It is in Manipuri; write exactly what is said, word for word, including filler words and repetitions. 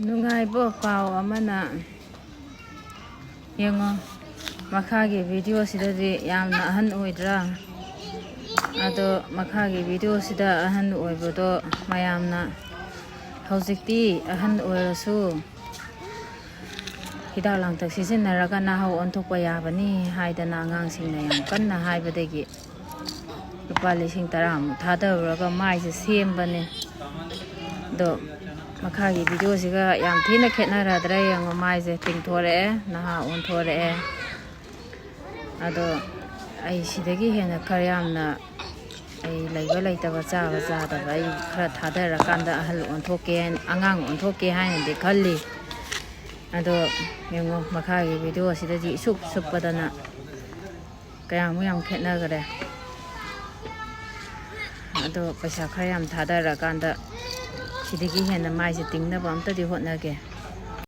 ꯅꯨꯡꯉꯥꯏꯕ ꯄꯥꯎ ꯑꯃꯅ, ꯌꯦꯡꯉꯣ, ꯃꯈꯥꯒꯤ ꯚꯤꯗꯤꯑꯣꯁꯤꯗꯗꯤ ꯌꯥꯝꯅ ꯑꯍꯟ ꯑꯣꯏꯗ꯭ꯔꯥ? ꯑꯗꯣ ꯃꯈꯥꯒꯤ ꯚꯤꯗꯤꯑꯣꯁꯤꯗ ꯑꯍꯟ ꯑꯣꯏꯕꯗꯣ ꯃꯌꯥꯝꯅ, "ꯍꯧꯖꯤꯛꯇꯤ ꯑꯍꯟ ꯑꯣꯏꯔꯁꯨ ꯍꯤꯗꯥꯛ ꯂꯥꯡꯊꯛ ꯁꯤꯖꯤꯟꯅꯔꯒ ꯅꯍꯥ ꯑꯣꯟꯊꯣꯛꯄ ꯌꯥꯕꯅꯤ" ꯍꯥꯏꯗꯅ ꯑꯉꯥꯡꯁꯤꯡꯅ ꯌꯥꯝ ꯀꯟꯅ ꯍꯥꯏꯕꯗꯒꯤ ꯂꯨꯄꯥ ꯂꯤꯁꯤꯡ ꯇꯔꯥꯃꯨꯛ ꯊꯥꯗꯔꯨꯔꯒ ꯃꯥꯏꯁꯦ ꯁꯦꯝꯕꯅꯦ꯫ ꯑꯗꯣ ꯃꯈꯥꯒꯤ ꯚꯤꯗꯤꯑꯣꯁꯤꯒ ꯌꯥꯝ ꯊꯤꯅ ꯈꯦꯠꯅꯔꯗ꯭ꯔꯥ ꯌꯦꯡꯉꯣ, ꯃꯥꯏꯁꯦ ꯇꯤꯡꯊꯣꯔꯛꯑꯦ, ꯅꯍꯥ ꯑꯣꯟꯊꯣꯔꯛꯑꯦ꯫ ꯑꯗꯣ ꯑꯩ ꯁꯤꯗꯒꯤ ꯍꯦꯟꯅ ꯈꯔ ꯌꯥꯝꯅ, ꯑꯩ ꯂꯩꯕ ꯂꯩꯇꯕ, ꯆꯥꯕ ꯆꯥꯗꯕ, ꯑꯩ ꯈꯔ ꯊꯥꯗꯔꯀꯥꯟꯗ ꯑꯍꯜ ꯑꯣꯟꯊꯣꯛꯀꯦ, ꯑꯉꯥꯡ ꯑꯣꯟꯊꯣꯛꯀꯦ ꯍꯥꯏꯅꯗꯤ ꯈꯜꯂꯤ꯫ ꯑꯗꯣ ꯌꯦꯡꯉꯣ, ꯃꯈꯥꯒꯤ ꯚꯤꯗꯤꯑꯣꯁꯤꯗꯗꯤ ꯏꯁꯨꯞ ꯁꯨꯞꯄꯗꯅ ꯀꯌꯥꯃꯨꯛ ꯌꯥꯝ ꯈꯦꯠꯅꯈ꯭ꯔꯦ꯫ ꯑꯗꯣ ꯄꯩꯁꯥ ꯈꯔ ꯌꯥꯝ ꯊꯥꯗꯔꯀꯥꯟꯗ ꯁꯤꯗꯒꯤ ꯍꯦꯟꯅ ꯃꯥꯏꯁꯦ ꯇꯤꯡꯅꯕ ꯑꯝꯇꯗꯤ ꯍꯣꯠꯅꯒꯦ꯫